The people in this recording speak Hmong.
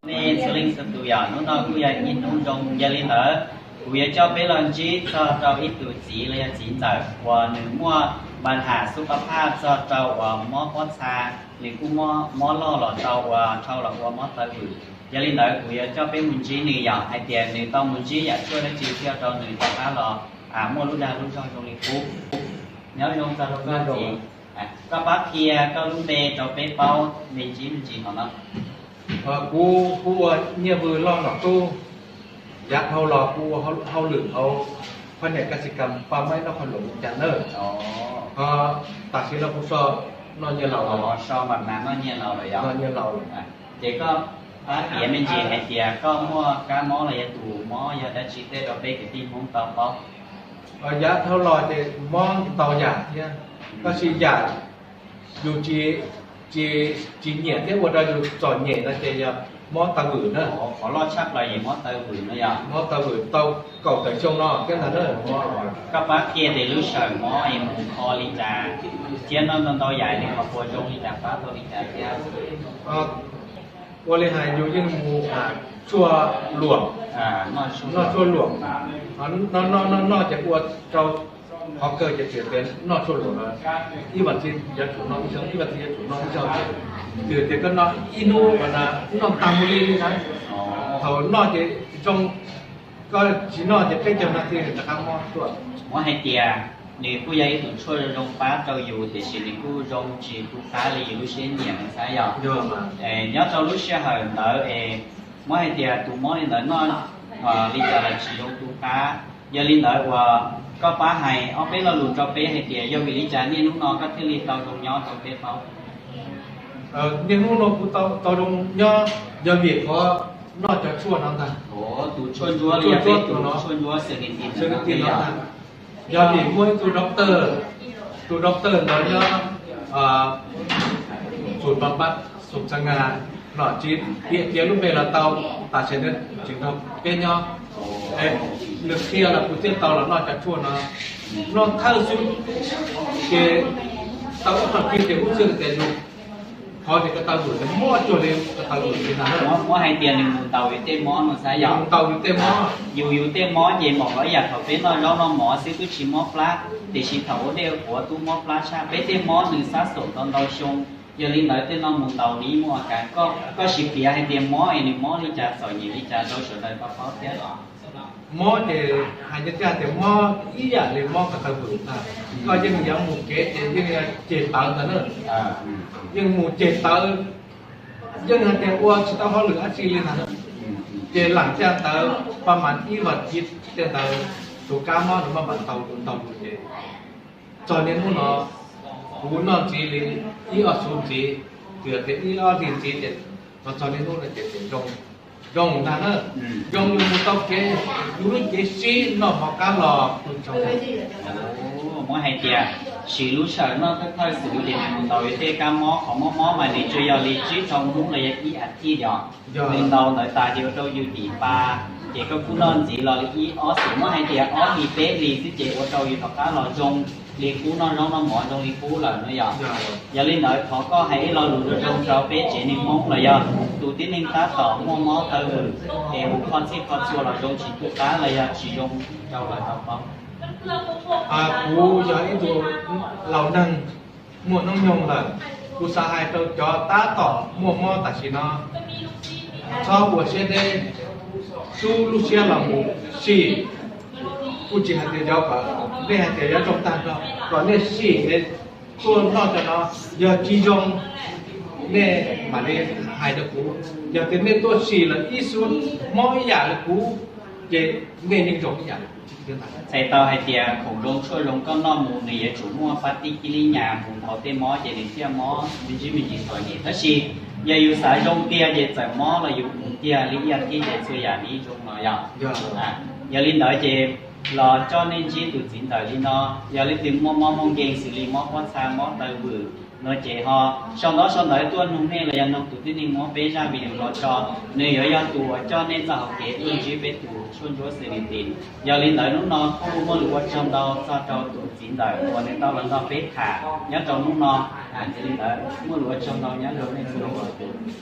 Nej txhua leej txhua tus yog hnub no kuj yog ib hnub zoo, yog li ntawd kuv yuav coj peb los ntsib txog rau ib tug txiv los yog txiv ntxawm uas nws muaj npa nham xub pab phaj txog rau uas mob pob txha, nws kuj mob loj los rau uas dhau los ua mob taw vwm. Yog li ntawd kuv yuav coj peb mus ntsib nws yog hais tias nws tau mus ntsib yam tshuaj dab tsi thiaj rau nws rov qab los muaj lub dag lub zog zoo li qub. Nyob zoo txog rau koj txiv, koj pab qhia koj lub npe rau peb paub me ntsis me ntsis hauv no. Kuv hu ua Nyiaj Vwm Loj Nom Tub. Yav dhau los kuv ua hauj lwm hauv phab niam kaj tsi kam paj maib noj qhov luam li cas na. Ho tam sim no kuv so noj nyiaj laus lawm. Noj nyiaj laus lawm. Ces koj pab piav me ntsis hais tias koj muaj kab mob los yog tus mob yog dab tsi tej rau peb kwv tij Hmoob tau paub. Yav dhau los ces mob ntau yam thiab, tab sis yam yus tsis, tsis nyiam thiab ua rau yus txom nyem no ces yog mob taw vwm na. Qhov loj tshaj plaws yog mob taw vwm no yog. Mob taw vwm tau kaum tawm xyoo no thiab ntag na. Koj pab qhia tias lub sij hawm mob es mus kho li cas thiab noj ntau ntau yam li ho puas zoo li cas pab tau li cas thiab. Ua li hais yus yeej mus tshuaj luam, noj tshuaj luam, noj noj noj ces ua rau qhov kawg ces txawm tias noj tshuaj luam no ib vas thiv yuav tsum noj ib zaug, ib vas thiv yuav tsum noj ib zaug ces, txawm tias koj noj ib hnub noj tag mus li li ntawd, thaum noj ces zoo, koj tsis noj ces peb caug nas this rov qab mob tuaj. Muab hais tias nws kuj yog ib tug tshuaj zoo pab rau yus tiam sis nws kuj zoo tsis tu qab li yus lub siab nyiam no xav yog. Nyob rau lub sij hawm ntawd es muab hais tias tus mob li ntawd noj li cas los tsis zoo tu qab. Yog li ntawd uas koj pab hais ob peb lo lus rau peb hais tias yog vim li cas niaj hnub no koj thiaj li tau zoo nyob rau peb paub. Niaj hnub no kuv tau zoo nyob yog vim qhov noj cov tshuaj no ntag. Tus tshuaj ntsuab li yog peb tus tshuaj ntsuab xws li ti no ntag. Yog vim muaj ib tug doctor, tus doctor ntawd nyob Xus Npa Npab, Xus Xas Nas, no tsis tias tias lub npe los tau, tam sim no tseem nrog peb nyob. Nws qhia los kuv thiaj tau los noj cov tshuaj no. Noj thawj xub ces tau ob peb hlis ces kuv xwb tias yus qhov tias ko taw vwm, mob cuag li ko taw vwm li ntag. Muab hais tias nws mus ntaus yus tej mob no xav yog. Ntaus yus tej mob. Yus yus tej mob ces npaum nkaus ib yam thaum peb noj zaub noj mov xwb twb tsis mob plab, tiam sis thaum ua dej ua qhuav twb mob plab tshaj. Peb tej mob nws xab xoom tau ntau xyoo, yog li ntawd tej no mus ntaus nws yeej muaj a kas. Koj sim piav hais tias mob es nws mob li cas txom nyem li cas rau sawv daws tau paub thiab los. Mob ces hais tiag tiag tias mob ib yam li mob ko taw vwm ntag. Koj yeej yuav mus kev ces yeej yuav ceg tawv ntag na. Yeej mus ceg tawv, yeej hais tias ua tsis tau hauj lwm dab tsi li ntag na. Ces lam caj ntawd paj mas ib vas thiv tej ntawd, tus kab mob no maj mam ntaus tus ntaus tus ces txog niaj hnub no kuv noj ntxiv li ib ob xub ntxiv, txawm tias ib ob hlis ntxiv ces txog niaj hnub no ces zoo, zoo ntag na. Zoo yus mus tau kev, yus lub cev sib noj mov qab los kuj tsaug. Muab hais tias siv lub sij hawm noj thawj thawj xwm ces nws mus ntaus yus tej kab mob, qhov mob mob mas nws tsuas yog li tsib rau hnub los yog ib as thiv yom. Nws ntaus ntawd tas ces ua rau yus dim pa, ces koj kuj noj ntxiv los li ib ob xwm, muab hais tias ob hlis peb hlis xwb ces ua rau yus rov qab los zoo li qub, noj zaub noj mov zoo li qub lawm no yom. Yog li ntawd thov koj hais ib lo lus zoo zoo rau peb tsev neeg Hmoob los yog tus tib neeg tab tom muaj mob taw vwm es mus kho txhij kho txhua los zoo tsis tu qab los yog tsis zoo rau lawv tau paub. Kuv yog ib tug laus neeg muaj hnub nyoog lawm, kuv xav hais rau cov tab tom muaj mob tam sim no, txhob ua siab deb, rub lub siab los mus sim. Kuj tsis hais tias yog kom nej hais tias yuav zoo tag nrho, kom nej sim es tuaj noj cov no, yog tsis zoo nej mam li hais rau kuv. Yog tias nej tuaj sim lawm ib xub mob ib yam li kuv, ces nej yeej zoo ib yam li kuv. Txhais tau hais tias khoom zoo tshuaj zoo koj noj mus nws yuav tsum muaj pab tib cia li nyas mus ntaus tej mob ces nws thiaj mob me ntsis me ntsis txom nyem. Tab sis yog yus xav zoo tiag ces txawm mob los yus mus tiag li ib as thiv ces txhua yam li zoo los yog. Yog li ntawd ces los coj nej ntsib tus txiv ntxawm li no, yog leej twg muaj mob muaj nkeeg xws li mob pob txha mob taw vwm no ces ho sau ntaub sau ntawv tuaj nug nej los yog nug tus tib neeg muab peb zaj video no tso, nws yuav yog tus uas coj nej txoj hauv kev tuaj ntsib peb tus tshuaj ntsuab xws li ti. Yog li ntawd hnub no kuj muaj lus ua tsaug ntau txog rau tus txiv ntxawm uas nws tau los nrog peb tham nyob rau hnub no. Yog li ntawd muaj lus ua tsaug ntau, nyob zoo nej txhua leej txhua tus.